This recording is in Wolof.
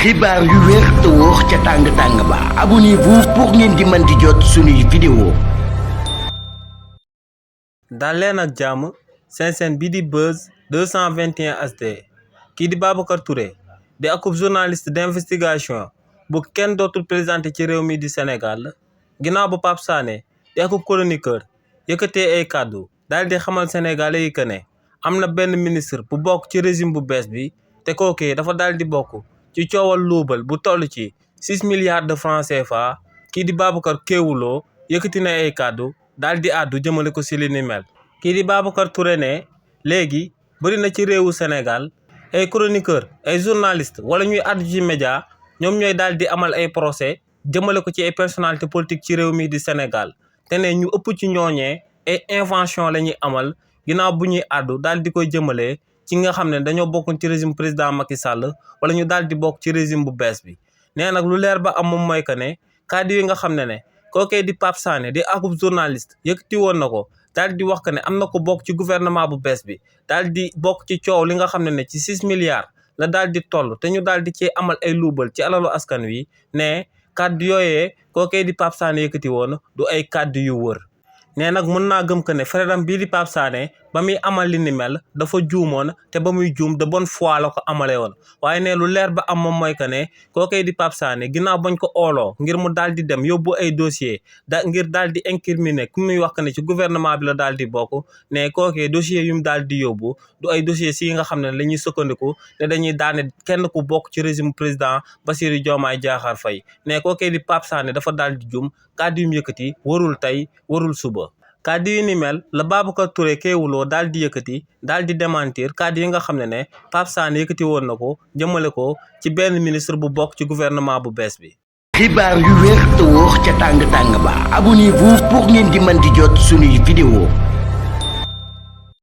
xibaar yu wér te wóor ca tàng ba abonnez-vous pour ngeen di mën di jot suñuy vidéo. daal leen ak jàmm seen chaîne bi di Buzz 221 HD kii di Babacar Touré di akub journaliste d'investigation bu kenn dootul présenté ci réew mi di Sénégal ginnaaw bu Pape Sané di akub chroniqueur yëkkatee ay kàddu daal di xamal sénégalais yi que ne am na benn ministre bu bokk ci régime bu bees bi te kookee dafa daal di bokk ci coowal luubal bu toll ci 6 milliards de francs CFA kii di Babacar Kéwoulo yëkkati na ay kàddu daal di àddu jëmale ko si li ni mel. kii di Babacar Touré ne léegi bëri na ci réewu Sénégal ay chroniqueur ay journaliste wala ñuy àddu ci média ñoom ñooy daal di amal ay procès jëmale ko ci ay personnalité politique ci réew mi di Sénégal te ne ñu ëpp ci ñooñee ay invention la ñuy amal ginnaaw bu ñuy àddu daal di koy jëmale ci nga xam ne dañoo bokk ci régime président Macky Sall wala ñu daal di bokk ci régime bu bees bi nee nag lu leer ba am moom mooy que ne kàddu yi nga xam ne kookee di Pape Sané di akub journaliste yëkkati woon na ko daal di wax que ne am na ko bokk ci gouvernement bu bees bi daal di bokk ci coow li nga xam ne ci 6 milliards la daal di toll te ñu daal di cee amal ay luubal ci alalu askan wi ne kàddu yooyee kookee di Pape Sané yëkkati woon du ay kàddu yu wër. nee nag mën naa gëm que ne frère am bii di Pape Sané ba muy amal li ni mel dafa juumoon te ba muy juum de bonne foi la ko amalee woon waaye ne lu leer ba am moom mooy que ne kookee di Pape Sané ginnaaw bañ ko ooloo ngir mu daal di dem yóbbu ay dossier ngir daal di incriminer ku muy wax que ne ci gouvernement bi la daal di bokk ne kookee dossier yu mu daal di yóbbu du ay dossier si nga xam ne la ñuy sukkandiku ne dañuy daane kenn ku bokk ci régime président Bassirou Diomaye Diakhar Faye ne kookee di Pape Sané dafa daal di juum kàddu yu mu yëkkati warul tey warul suba. kàddu yi ni mel la Babacar Touré Kéwoulo daal di yëkkati daal di démentir kàddu yi nga xam ne Pape Sané yëkkati woon na ko jëmale ko ci benn ministre bu bokk ci gouvernement bu bees bi. xibaar yu wér te wóor ca tàng ba abonnez-vous pour ngeen di mën di jot suñuy vidéo.